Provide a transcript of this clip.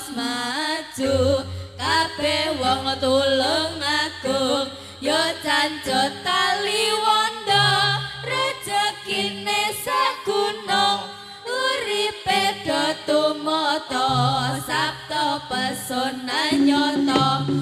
Pos maju, kabeh wong Tulungagung yo cancut tali wondo, rezekine sagunung, uripe do tumoto, sabto pesona nyoto.